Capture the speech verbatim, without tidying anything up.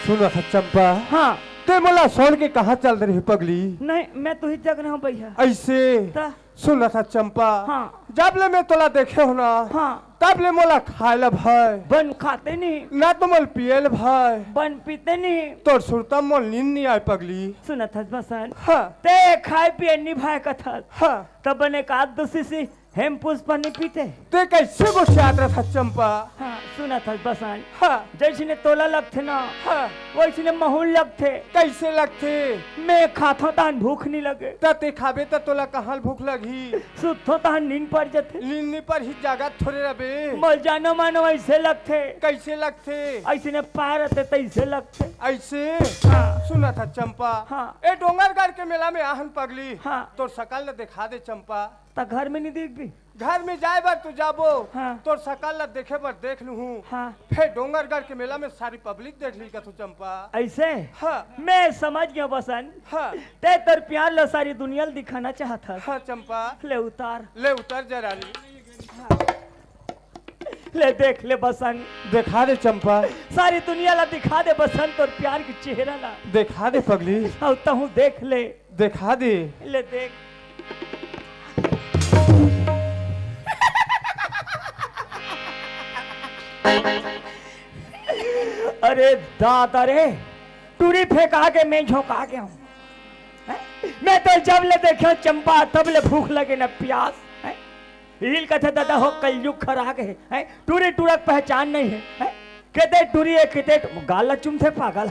सुनत हस चंपा, हाँ। ते मोला छोड़ के कहाँ चल दे रही पगली? नहीं, मैं तो ही जग रहा हूँ भैया। ऐसे? त? सुनत हस चंपा, हाँ। जब ले मैं तोला देखे हो ना, हाँ। तब ले मोला खाए ला भाई। बन खाते नहीं। ना तो मोल पिए ला भाई। बन पीते नहीं। तोर सुरता मोल नींद नहीं आए पगली। सुनत हस बसंत। हाँ। ते खाए पिए नहीं भाई कथस। हाँ। तब बने का दो शीशी हेम पुष्पा नहीं पीते। ते कैसे गोठियात रथस चंपा? हाँ, सुनत हस बसंत। हाँ। जैसने तोला लगथे ना, हाँ। वैसने महूँ ल लगथे। कैसे लगथे? मैं खाथों तहन भूख नहीं लगे। त ते खाबे त तोला कहाँ भूख लगही? सुतथों तहन नींद पड़ जथे। नींद नहीं पड़ही, जागत थोड़े रबे। मोर जानो मानो ऐसे लगथे। कैसे लगथे? ऐसने पार रहते तैसे लगथे। ऐसे? हाँ। सुनत हस चंपा। हाँ। ए डोंगरगढ़ के मेला में आहन पगली। हाँ। तोर सकल ल देखा दे चंपा। त घर में नहीं देखबी? घर में जाए बर तो जाबो, हाँ। तोर सकल ला देखे बर देख लूहूँ। हाँ। फेर डोंगरगढ़ के मेला में सारी पब्लिक देख ली कथू चंपा। ऐसे? हाँ। मैं समझ गया बसंत। हाँ। ते तोर प्यार ला सारी दुनिया ला दिखाना चाहत हस। हाँ चंपा। ले उतार। ले उतार जरा ले। ले देख ले बसंत। देखा दे चंपा। सारी दुनिया ला दिखा दे बसंत तोर प्यार के चेहरा ला। देखा दे पगली। अउ तहूँ देख ले। देखा दे। ले देख। अरे दादा रे, टूरी फेंका के मैं झोंका के हूँ। हैं? मैं तो जब ले देखे हूँ चंपा, तब ले भूख लगे न प्यास। हैं? हील कथे दादा हो, कलयुग खरा गे हे। हैं? टूरी टूरा के पहचान नहीं हे। हैं? केते टूरी हे, केते टू-, गाल ला चुमथे पागल।